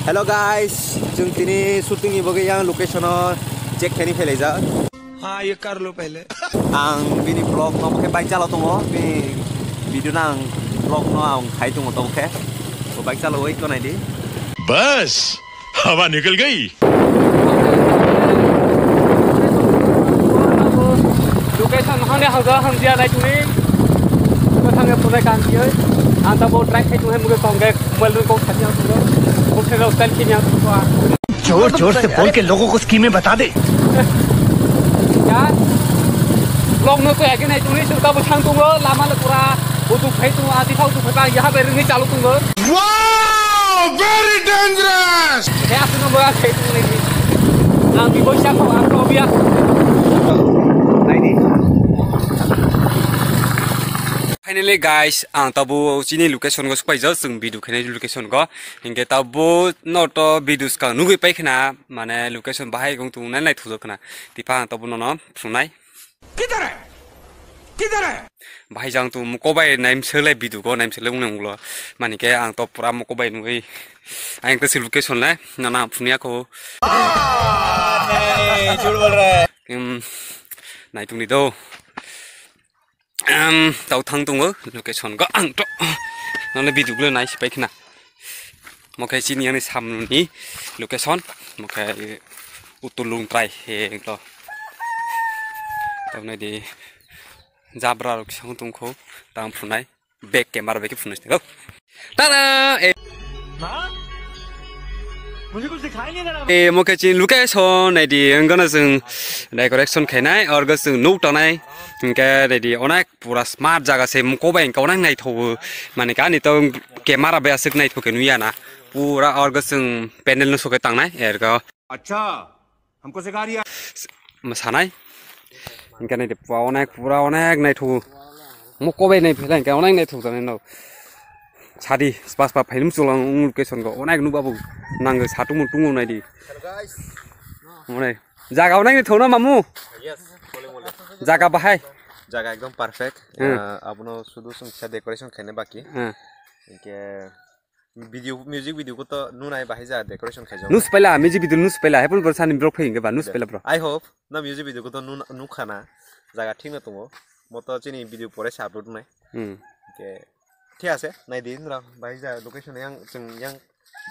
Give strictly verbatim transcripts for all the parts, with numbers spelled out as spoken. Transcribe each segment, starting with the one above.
Hello guys, chwng tini shooting ni bagwi yang location o check khaini phelaijak. हाँ, ये कर लो पहले। Ang bini vlog no khe bike chalo tongo, bini video no ang vlog no ang khai tongo tong khe. Bo bike chalo oi ko nai di. बस, हवा निकल गई। Location hande hausa hamjia nai tuni. Ko thange pura kan dioi. Anta bo track khai tuni muge kong ge mobile ko khati ang tuni. Bo khelo style kini ang tuni. जोर जोर से बोल के लोगों को स्कीमें बता दे। Yaar, vlog no to age nai tuni, sirta bo chang tongo, lama le pura utuk phai tongo, ati thau utuk phai ba, yaha bai rwngwi chalo tongo. Wow, very dangerous. He aswk no bo a khai tongo nai. Ang bi boisa kho, ang to biya. Finally guys, ang tabo chini location go sukpai jo, chwng video khainai location go. Hinkhe tabo no to video swkang nugwi pai khna. Mane location bahai gong tung nai nai thujak khna. Tipa ang tobo nono phunai. किधर है? किधर है? Bahai jang tung muko bai naim selai bidu go naim selai ung nang ulo. Mani ke ang to pura muko bai nugwi. Ang to location lai nana phunai ako. नहीं, झूठ बोल रहा है। Em, nai tung ni do. Em, tau thang tongo, location go ang to. Nang le video le nai sipai khna. Mo khe chini ani samni location, mo khe Utulung trai he to. Tau nai di jabra rok sang tong kho, tang phunai. Back camera bai khe phunai sini. Tada! Eh. मुझे कुछ दिखाई नहीं दे रहा। Eh, mo khe chini location nai di, ang gana jwng decoration khainai, or go jwng nuk tanai. Hinkhe nai di, onek pura smart jaga se, muko bai hinkhe onek naithogo. Mane ka ani to camera bai aswk naithok khe nuya na. Pura or go jwng panel no soke tangnai, er go. अच्छा, हमको सिखा रिया। Mwsanai. Hinkhe nai di, pura onek, pura onek naithogo. Muko bai nai phela hinkhe onek naithok tanai no. Sadi, spa spa phainum chulang ung location go. Onek nu babu nang satung tung nai di. Hello guys. Onek. Jaga onek ni thona mamu. Yes, bole bole. Jaga bahai. Jaga ekdom perfect. Hmm. Ah, abono sudu sung kisa decoration khaina baki. Hmm. Hinkhe video, music video ko to nunai bahai ja decoration khaijak. Nus pela, music video nus pela. Hepun bro sani bro phai hinkhe ba nus pela bro. I hope na music video ko to nun-, nukha na. Jaga thik no tongo. Mo to chini video pore se upload nai. Hmm. Hinkhe thik ase, nai di nra bahai ja location yang chwng yang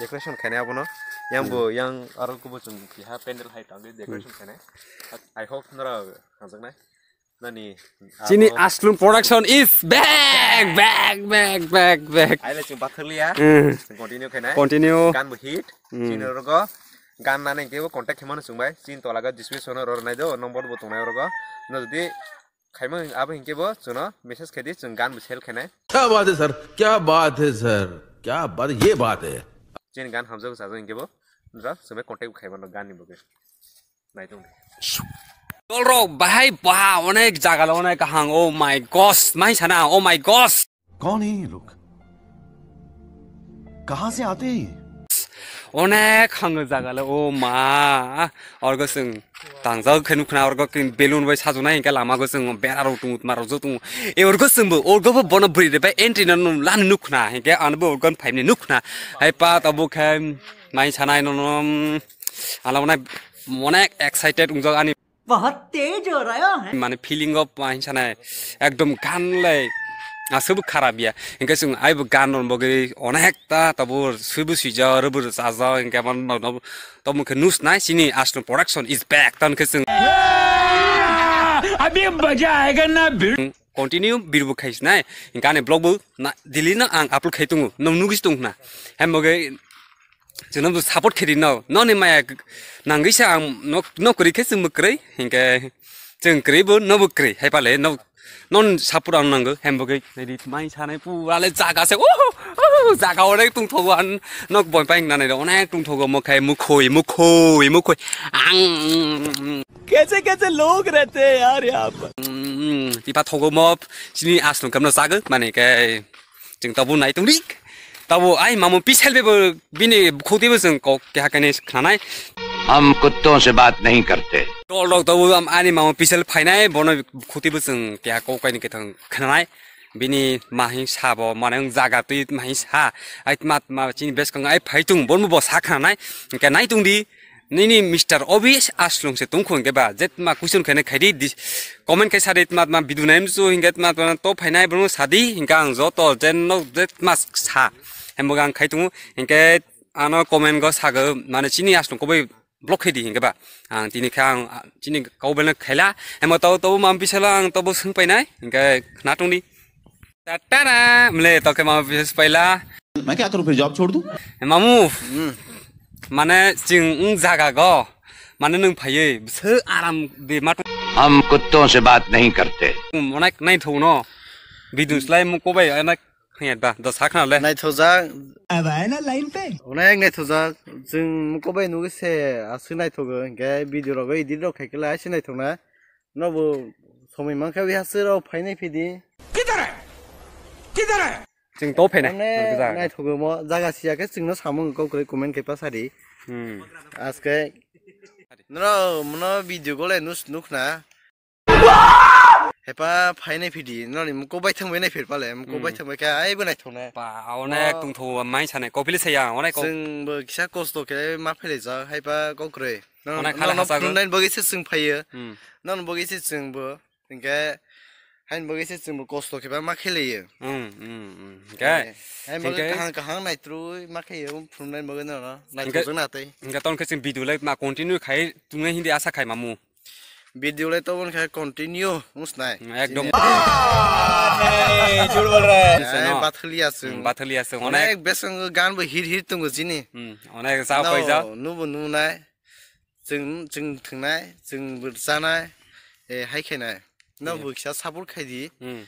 decoration khainai abono. Yang bo, hmm, yang aro kubo chwng kiha pandal hai tangwi decoration khainai. I hope nora hamjaknai. Nani chini abo Aslum Production is back, back, back, back, back. Aile chwng bathar liya. Hmm. Chwng continue khainai. Continue. Gan bo hit. Hmm. Chini rogo gan nani kebo contact khaimano chwng bai. Chini tola ga description ro nai do, number bo tongnai rogo. No jodi khaima abo hinkhe bo chwngno message khaidi, chwng gan bo sell khainai. क्या बात है सर, क्या बात है सर, क्या बात, ये बात है। Chini gan hamjago sajak hinkhe bo nra chwngno contact khaimano gan ni bagwi. Nai tong di. Tolrok bahai ba onek jaga lo onek kahang, oh my gosh, mai sana, oh my gosh. कौन है ये लोग? कहाँ से आते हैं ये? Onek hango jaga le, o ma, orgo chwng tangjak khe nukna, orgo khe balloon bai sajwnai hinkhe lama go chwng bera rok tongo, tma rok jok tongo. E orgo chwngbo, orgo bo bono bwrwi rwbai entry no lani nukna, hinkhe ano bo orgo phaimni nukna. Hai pa tabuk khe mai sanai nono, ala onek, onek excited wngjak ani. बहुत तेज हो रहा है। Mane feeling of, ah, hinsa nai, ekdom gan lai aswk bo kharap ya. Hinkhe chwng aibo gan rok bagwi onek ta tabuk swibo swijak, rwbo rwchajak, hinkhe abo no, no, tamo khe nus nai chini Aslum Production is back. Tamo khe chwng अभी मजा आएगा ना भिड़। Continue birbo khai nai, hinkhe ani vlog bo na, daily no ang upload khai tongo, no nugwi tong na. Hem bagwi Chwngno bo support khe di no. Noni maya nangwi se ang nok, nok kwrwi khe chwngbo kwrwi. Hinkhe chwng kwrwi bo nobo kwrwi. Hai pale no, non support ang nango. Hem bwgwi nai di mai sanai pura le jaga se. Uhu, uhu, jaga onek tongthogo ang. Nok boi pai nani onek tongthogo mo khai mukhoi, mukhoi, mukhoi. Ang. कैसे कैसे लोग रहते हैं यार यहाँ पर। Tipa thogo mo chini Aslum kemno chago mani khe. Chwng tabuk nai tongdi. Tabuk ai mamo pisel bebo bini khutibo chwng kok keha kani khnanai. हम कुत्तों से बात नहीं करते। Tol rok tabuk am ani mamo pisel phainai bono khutibo chwng keha kok kaini kethang khnanai. Bini mahi sabo, mane wng jaga twi mahi sa, ai tma tma chini beskang ai phai tung, bo bo sa khanai, hingke nai tung di, nini Mister Obi Aslung se tungkhu hingke ba, je tma question khainai khai di, dis-, comment khai sa di, tma tma video naim su hingke tma tma to phainai bono sa di, hingke ang joto je no je tma sa, hembo ang khai tungo, hingke ano comment go sago, mane chini Aslung kobai block khe di hingke ba. Ang tini khe ang, ah, chini kau beleng khaila. Hemo tau tau mam bisala ang tau bo swng painai. Hingke khna tong di. Tatara, mle tau khe mam bis paila. मैं क्या करूं फिर, जॉब छोड़ दूं? Mamu. Hmm. Mane ching wng jaga go. Mane nwng phaiwi. Bwswk aram de ma tong. हम कुत्तों से बात नहीं करते। Onek nai thung no. Bidun slai mo kobai onek Hwngyat ba, do sakna le. Naithokjak. Ab aaya na line pe? Onek naithokjak. Chwng muko bai nugwi se aswk naithogo, hinkhe video rogo edit rok khaikhe lai aswk naithokna. Nobo somoi mankha wi aswk rok phainai phidi. Kidhar hai? Kidhar hai? Chwng to phainai. Onek naithogo mo jaga siya khe chwngno samung kok kwrwi comment khe pasari. Hmm. Aske. Noro mono video gole nus nukna. Hepa phainai phidi, noni muko bai thangbai nai phir pale, muko bai Hmm. thangbai khe ai bo naithoknai. Ba, onek Oh. tongthogo, mai sanai, kopili saya, onek kok- Chwng bo kisa kosto khe ma phelaijak, haipa kokroi. Nono, Onek khala nono hachak. Phunuknaini bagwi se chwng phaiyo. Hmm. Nono bagwi se chwng bo, hinkhe haini bagwi se chwng bo kosto khe ba ma khelaiyo. Hmm, hmm, hmm. Hinkhe, Eh, haini bagwi hinkhe kaham kaham naitrui ma kheyo, phunuknaini bagwi nono, Hinkhe, naithokjak na tei. Hinkhe ton khe chwng video lai ma continue khai, tungnai hindi asa khai mamu. Video le to wngkha continue, wngsnai. Hmm, ekdom. Chini. Hey, jhut bol raha hai. Ai, no. Bathali aswng. Hmm, bathali aswng, onek. Onek besong gan bo hir hir tongo chini. Hmm, onek sa No, paijak. Nubo nunai. Chwng, chwng thwngnai, chwng bo chanai. Eh, hai khainai. No Yeah. bo kisa support khai di. Hmm.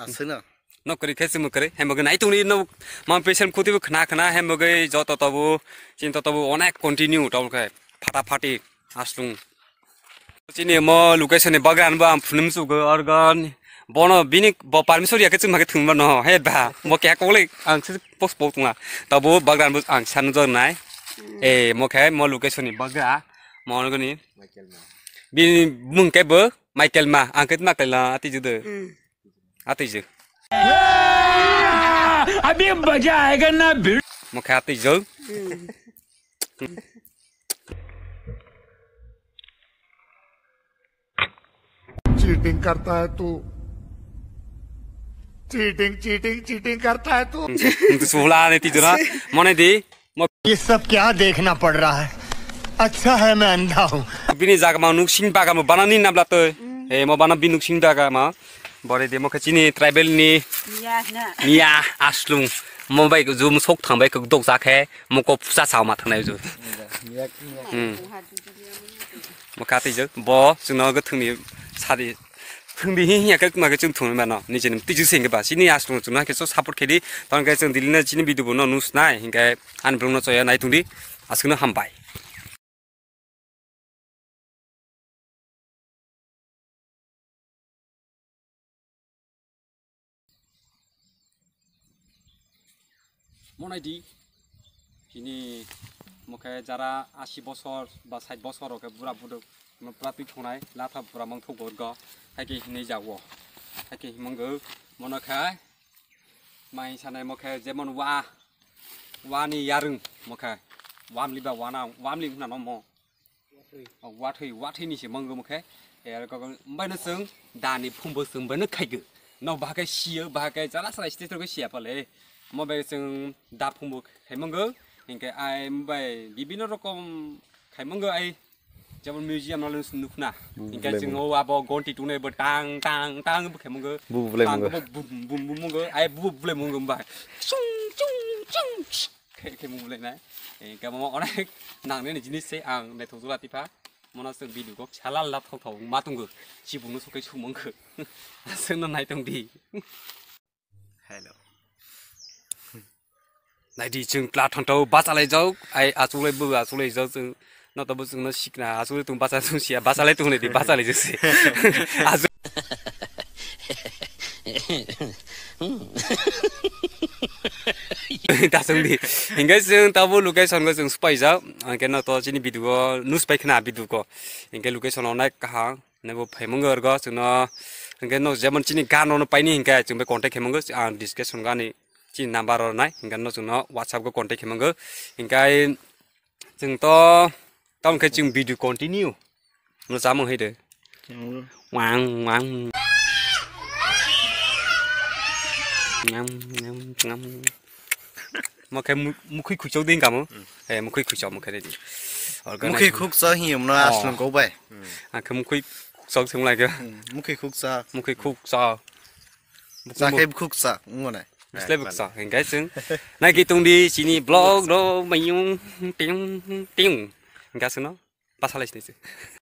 Aswkno. No kwrwi khe chwngbo kwrwi. Hembo khe nai tongni no ma patient khutibo khna khna hembo khe joto tobo chini to tobo onek continue tong khe phata phati aslung. Chini mo location ni bagan bo ang phunum sugo organ. Bono bini bo permission ya khe chwng ma khe thwngma no he ba. Mo kya kole ang se post po tunga. Tobo bagan bo ang san jor nai. Eh, mo khe mo location ni baga. Mo no ni. Bini mung khe bo Michael ma, ang khe Michael na ati judo. Hmm. Atijak. अभी मजा आएगा ना भिड़। Mokhe atijak. Cheating करता है तू। Cheating, cheating, cheating करता है तू। Ntu suhla ne tijuna. Mone di. Mo- ये सब क्या देखना पड़ रहा है? अच्छा है मैं अंधा हूँ। Bini jaga ma nuksing baga mo bana ni nabla toi. He mo bana bi nuksing baga ma. Bore de mo khe chini tribal ni. Miya na. Miya aslung. Mo bai ju mo sok thang bai kok dok ja khe mo ko pusa sa ma thangnai ju. Hmm. Mo kha tei ju bo chwngno go thwngni sadi. Thwngdi hi hiya khe ma khe chwng thwngwi mano. Nijeni twi ju se hinkhe ba chini aslung chwngno khe so support khe di. Tong khe chwng dili na chini video bo no nus nai hinkhe ani vlog no choya nai tongdi. Aswkno hambai. Monai di, chini mokhe jara asi bosor ba sait bosor rok khe bura buduk no pura twi thongnai latha bura mang thok gorgo, hai khe hinwi jago, hai khe himang go mono khe mai sanai mokhe jemon wa, wa ni yarwng mokhe wamli ba wana wamli hwnano mo. O wathwi, wathwi ni se mangwmo khe, er kok, mbai no chwng dani phumbo chwng bai no khaigo. No bahai khe siyo, bahai khe chala chala stage rok siya pale. Mo bai chwng da phumbo khai mango, hinkhe ai mbai bibino rokom khai mango ai, jemon museum no nukna. Hmm, hinkhe chwng o abo gonti tunai bo tang, tang, tang bo khai mango. Bu bulai mango. Tang bo bum, bum, bum mango, ai bu bulai mango mbai. Chung, chung, chung. Khe, khe mung le na. Eh, khe mo onek nang nini jinis se ang naithok jora tipha. Mono se video kok salal la thok thok ma tongo. Chibung no sokai sumang khe. Aswk no nai tong di. Hello. Nai di chwng kla thantau bachalai jau. Ai achulai bu achulai jau chwng. No to bo chwngno sikna, aswk tong bacha tong sia, bachalai tong di, bachalai jese. Aswk. Tasung di. Hingke chwng tabo location go chwng supai jak. Hingke no to chini video go nus pai khna video go. Hingke location onek kaham. Nebo phaimung go chwngno Hingke no jemon chini gan no paini hingke chwng bai contact khe mango, ang description gani chini number ro nai, hingke no chwng no WhatsApp go contact khe mango. Hingke chwng to tamo khe chwng video continue. No chamung hai de. Wang, wang. Ngam, ngam, ngam. Mo khe mu-, mukhui khuichok ding kamo. Eh, mukhui khuichok mo khe di. Organize. Mukhui khukchok hi mno. Oh. Aswng ko bai. Ang khe mukhui khukchok thung lai khe. Mukhui khukchok. Mukhui khukchok. Cha khe khukchok, wngmano. Bislai bwksa, hingke chwng. Nai ki tungdi chini vlog ro mayung ting ting. Hingke aswkno pasalai sinai se.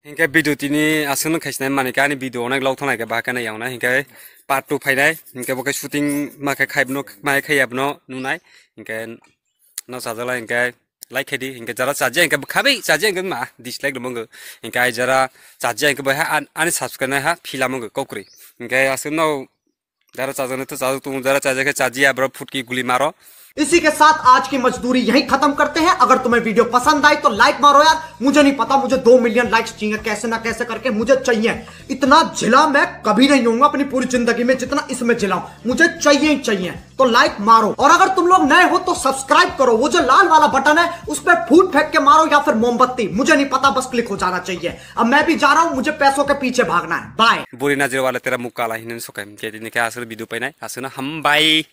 Hingke video tini aswkno khaisnai mani khe ani video onek log thongnai khe bahai kheno yawnai hingke part two phainai hingke bo khe shooting ma khe khaibno mai khe yabno nunai hingke no chajakla hingke like khaidi hingke jara chajiya hingke bwkhabi chajiya hingke ma dislike rwmwngkho hingke ai jara chajiya hingke bai ha an-, ani subscribe nai ha philamwngkho kokri hingke aswkno Jara chajaknai to chajak tongo, jara chajakhe chajiya, bro, phutki guli maro. इसी के साथ आज की मजदूरी यहीं खत्म करते हैं। अगर तुम्हें वीडियो पसंद आई तो लाइक मारो यार, मुझे नहीं पता, मुझे दो मिलियन लाइक्स चाहिए, कैसे ना कैसे करके मुझे चाहिए। इतना झिला मैं कभी नहीं होऊंगा अपनी पूरी जिंदगी में जितना इसमें झिला हूं, मुझे चाहिए ही चाहिए। तो लाइक मारो, और अगर तुम लोग नए हो तो सब्सक्राइब करो, वो जो लाल वाला बटन है उस पर फूट फेंक के मारो या फिर मोमबत्ती, मुझे नहीं पता, बस क्लिक हो जाना चाहिए। अब मैं भी जा रहा हूँ, मुझे पैसों के पीछे भागना है। Bye. Buri najir wala tera mukala hinin sokai ke dini ke asal bidu painai asal hambai.